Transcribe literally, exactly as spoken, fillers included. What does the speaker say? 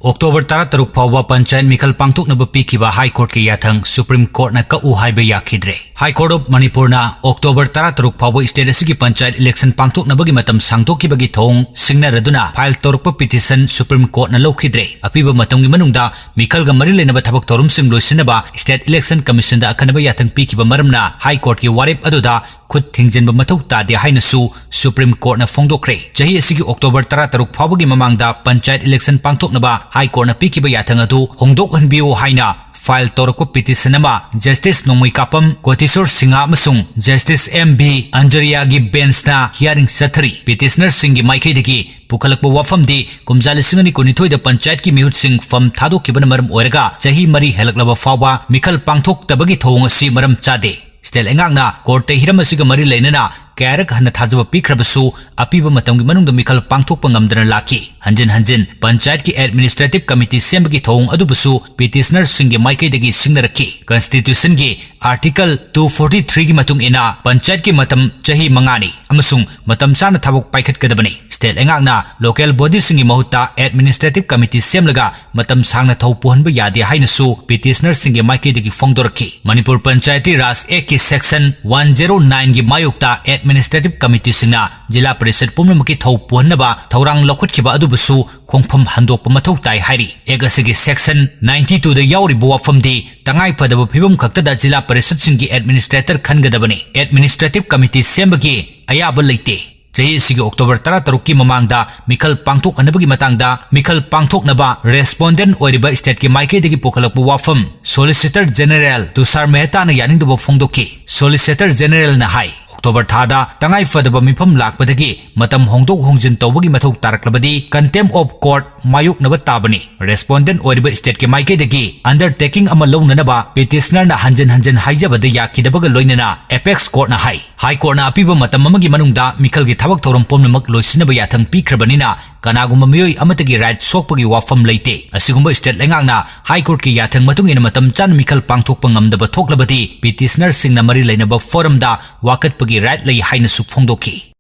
October ꯇꯔꯥꯇꯔꯨꯛ ꯐꯥꯎꯕ ꯄꯟꯆꯥꯌꯠ ꯃꯤꯈꯜ ꯄꯥꯡꯊꯣꯛꯅꯕ ꯄꯤꯈꯤꯕ High Courtꯀꯤ ꯌꯥꯊꯪ Supreme Courtꯅ ꯀꯛꯎ ꯍꯥꯏꯕ ꯌꯥꯈꯤꯗ꯭ꯔꯦ꯫ High Court of Manipurꯅ ꯑꯣꯛꯇꯣꯕꯔ ꯇꯔꯥꯇꯔꯨꯛ ꯐꯥꯎꯕ state ꯑꯁꯤꯒꯤ ꯄꯟꯆꯥꯌꯠ election ꯄꯥꯡꯊꯣꯛꯅꯕꯒꯤ ꯃꯇꯝ ꯁꯥꯡꯗꯣꯛꯈꯤꯕꯒꯤ ꯊꯧꯑꯣꯡ ꯁꯤꯡꯅꯔꯗꯨꯅ file ꯇꯧꯔꯛꯄ petition Supreme Courtꯅ ꯂꯧꯈꯤꯗ꯭ꯔꯦ꯫ ꯑꯄꯤꯕ ꯃꯇꯝꯒꯤ ꯃꯅꯨꯡꯗ ꯃꯤꯈꯜꯒ ꯃꯔꯤ ꯂꯩꯅꯕ ꯊꯕꯛ ꯊꯧꯔꯝꯁꯤꯡ ꯂꯣꯏꯁꯤꯟꯅꯕ State Election Commissionꯗ ꯑꯈꯟꯅꯕ ꯌꯥꯊꯪ ꯄꯤꯈꯤꯕ ꯃꯔꯝꯅ High Courtꯀꯤ ꯋꯥꯔꯦꯞ ꯑꯗꯨꯗ ꯈꯨꯠ ꯊꯤꯡꯖꯤꯟꯕ ꯃꯊꯧ ꯇꯥꯗꯦ ꯍꯥꯏꯅꯁꯨ Supreme Courtꯅ ꯐꯣꯡꯗꯣꯛꯈ꯭ꯔꯦ꯫ ꯆꯍꯤ ꯑꯁꯤꯒꯤ ꯑꯣꯛꯇꯣꯕꯔ ꯇꯔꯥꯇꯔꯨꯛ ꯐꯥꯎꯕꯒꯤ ꯃꯃꯥꯡꯗ ꯄꯟꯆꯥꯌꯠ election ꯄꯥꯡꯊꯣꯛꯅꯕ High Courtꯅ ꯄꯤꯈꯤꯕ ꯌꯥꯊꯪ ꯑꯗꯨ ꯍꯣꯡꯗꯣꯛꯍꯟꯕꯤꯌꯨ ꯍꯥꯏꯅ file ꯇꯧꯔꯛꯄ petition ꯑꯃ Justice ꯅꯣꯡꯃꯩꯀꯥꯄꯝ, ꯀꯣꯇꯦꯁꯣꯔ ꯁꯤꯡꯍ ꯑꯃꯁꯨꯡ Justice M B ꯑꯟꯖꯔꯤꯌꯥꯒꯤ benchꯅ hearing ꯆꯠꯊꯔꯤ꯫ Petitionerꯁꯤꯡꯒꯤ ꯃꯥꯏꯀꯩꯗꯒꯤ ꯄꯨꯈꯠꯂꯛꯄ ꯋꯥꯐꯝꯗꯤ ꯀꯨꯝꯖꯥ ꯂꯤꯁꯤꯡ ꯑꯅꯤ ꯀꯨꯟꯅꯤꯊꯣꯏꯗ ꯄꯟꯆꯥꯌꯠꯀꯤ ꯃꯤꯍꯨꯠꯁꯤꯡ ꯐꯝ ꯊꯥꯗꯣꯛꯈꯤꯕꯅ ꯃꯔꯝ ꯑꯣꯏꯔꯒ ꯆꯍꯤ ꯃꯔꯤ ꯍꯦꯜꯂꯛꯂꯕ ꯐꯥꯎꯕ ꯃꯤꯈꯜ ꯄꯥꯡꯊꯣꯛꯇꯕꯒꯤ ꯊꯧꯑꯣꯡ ꯑꯁꯤ ꯃꯔꯝ ꯆꯥꯗꯦ꯫ State ꯂꯩꯉꯥꯛꯅ courtꯇ ꯍꯤꯔꯝ ꯑꯁꯤꯒ ꯃꯔꯤ ꯂꯩꯅꯅ ꯀꯌꯥꯔꯛ ꯍꯟꯅ ꯊꯥꯖꯕ ꯄꯤꯈ꯭ꯔꯕꯁꯨ ꯑꯄꯤꯕ ꯃꯇꯝꯒꯤ ꯃꯅꯨꯡꯗ ꯃꯤꯈꯜ ꯄꯥꯡꯊꯣꯛꯄ ꯉꯝꯗꯅ ꯂꯥꯛꯈꯤ꯫ ꯍꯟꯖꯤꯟ ꯍꯟꯖꯤꯟ ꯄꯟꯆꯥꯌꯠꯀꯤ Administrative Committee ꯁꯦꯝꯕꯒꯤ ꯊꯧꯑꯣꯡ ꯑꯗꯨꯕꯨꯁꯨ petitionerꯁꯤꯡꯒꯤ ꯃꯥꯏꯀꯩꯗꯒꯤ ꯁꯤꯡꯅꯔꯛꯈꯤ꯫ Constitutionꯒꯤ Article two forty threeꯒꯤ ꯃꯇꯨꯡ ꯏꯟꯅ ꯄꯟꯆꯥꯌꯠꯀꯤ ꯃꯇꯝ ꯆꯍꯤ ꯃꯉꯥꯅꯤ ꯑꯃꯁꯨꯡ ꯃꯇꯝ ꯆꯥꯅ ꯊꯕꯛ ꯄꯥꯏꯈꯠꯀꯗꯕꯅꯤ꯫ State ꯂꯩꯉꯥꯛꯅ local bodyꯁꯤꯡꯒꯤ ꯃꯍꯨꯠꯇ Administrative Committee ꯁꯦꯝꯂꯒ ꯃꯇꯝ ꯁꯥꯡꯅ ꯊꯧ ꯄꯨꯍꯟꯕ ꯌꯥꯗꯦ ꯍꯥꯏꯅꯁꯨ petitionerꯁꯤꯡꯒꯤ ꯃꯥꯏꯀꯩꯗꯒꯤ ꯐꯣꯡꯗꯣꯔꯛꯈꯤ꯫ ꯃꯅꯤꯄꯨꯔ ꯄꯟꯆꯥꯌꯇꯤ ꯔꯥꯖ Actꯀꯤ Section one zero nineꯒꯤ ꯃꯥꯌꯣꯛꯇ Administrative Committeeꯁꯤꯡꯅ ꯖꯤꯂꯥ ꯄꯔꯤꯁꯗ ꯄꯨꯝꯅꯃꯛꯀꯤ ꯊꯧ ꯄꯨꯍꯟꯅꯕ ꯊꯧꯔꯥꯡ ꯂꯧꯈꯠꯈꯤꯕ ꯑꯗꯨꯕꯨꯁꯨ ꯈꯣꯡꯐꯝ ꯍꯟꯗꯣꯛꯄ ꯃꯊꯧ ꯇꯥꯏ ꯍꯥꯏꯔꯤ꯫ Act ꯑꯁꯤꯒꯤ Section ninety twoꯗ ꯌꯥꯎꯔꯤꯕ ꯋꯥꯐꯝꯗꯤ ꯇꯉꯥꯏ ꯐꯗꯕ ꯐꯤꯕꯝ ꯈꯛꯇꯗ ꯖꯤꯂꯥ ꯄꯔꯤꯁꯗꯁꯤꯡꯒꯤ Administrator ꯈꯟꯒꯗꯕꯅꯤ꯫ Administrative Committee ꯁꯦꯝꯕꯒꯤ ꯑꯌꯥꯕ ꯂꯩꯇꯦ꯫ ꯆꯍꯤ ꯑꯁꯤꯒꯤ ꯑꯣꯛꯇꯣꯕꯔ ꯇꯔꯥꯇꯔꯨꯛꯀꯤ ꯃꯃꯥꯡꯗ ꯃꯤꯈꯜ ꯄꯥꯡꯊꯣꯛꯍꯟꯅꯕꯒꯤ ꯃꯇꯥꯡꯗ ꯃꯤꯈꯜ ꯄꯥꯡꯊꯣꯛꯅꯕ respondent ꯑꯣꯏꯔꯤꯕ stateꯀꯤ ꯃꯥꯏꯀꯩꯗꯒꯤ ꯄꯨꯈꯠꯂꯛꯄ ꯋꯥꯐꯝ Solicitor General ꯇꯨꯁꯥꯔ ꯃꯦꯍꯇꯥꯅ ꯌꯥꯅꯤꯡꯗꯕ ꯐꯣꯡꯗꯣꯛꯈꯤ꯫ Solicitor Generalꯅ ꯍꯥꯏ, ꯑꯣꯛꯇꯣꯕꯔ ꯊꯥꯗ ꯇꯉꯥꯏ ꯐꯗꯕ ꯃꯤꯐꯝ ꯂꯥꯛꯄꯗꯒꯤ ꯃꯇꯝ ꯍꯣꯡꯗꯣꯛ ꯍꯣꯡꯖꯤꯟ ꯇꯧꯕꯒꯤ ꯃꯊꯧ ꯇꯥꯔꯛꯂꯕꯗꯤ contempt of court ꯃꯥꯌꯣꯛꯅꯕ ꯇꯥꯕꯅꯤ꯫ Respondent ꯑꯣꯏꯔꯤꯕ stateꯀꯤ ꯃꯥꯏꯀꯩꯗꯒꯤ undertaking ꯑꯃ ꯂꯧꯅꯅꯕ petitionerꯅ ꯍꯟꯖꯤꯟ ꯍꯟꯖꯤꯟ ꯍꯥꯏꯖꯕꯗ ꯌꯥꯈꯤꯗꯕꯒ ꯂꯣꯏꯅꯅ Apex Courtꯅ ꯍꯥꯏ, High Courtꯅ ꯑꯄꯤꯕ ꯃꯇꯝ ꯑꯃꯒꯤ ꯃꯅꯨꯡꯗ ꯃꯤꯈꯜꯒꯤ ꯊꯕꯛ ꯊꯧꯔꯝ ꯄꯨꯝꯅꯃꯛ ꯂꯣꯏꯁꯤꯟꯅꯕ ꯌꯥꯊꯪ ꯄꯤꯈ꯭ꯔꯕꯅꯤꯅ ꯀꯅꯥꯒꯨꯝꯕ ꯃꯤꯑꯣꯏ ꯑꯃꯠꯇꯒꯤ right ꯁꯣꯛꯄꯒꯤ ꯋꯥꯐꯝ ꯂꯩꯇꯦ꯫ ꯑꯁꯤꯒꯨꯝꯕ state ꯂꯩꯉꯥꯛꯅ High Courtꯀꯤ ꯌꯥꯊꯪ ꯃꯇꯨꯡ ꯏꯟꯅ ꯃꯇꯝ ꯆꯥꯅ ꯃꯤꯈꯜ ꯄꯥꯡꯊꯣꯛꯄ ꯉꯝꯗꯕ ꯊꯣꯛꯂꯕꯗꯤ petitionerꯁꯤꯡꯅ ꯃꯔꯤ ꯂꯩꯅꯕ forumꯗ ꯋꯥꯀꯠꯄꯒꯤ right ꯂꯩ ꯍꯥꯏꯅꯁꯨ ꯐꯣꯡꯗꯣꯛꯈꯤ꯫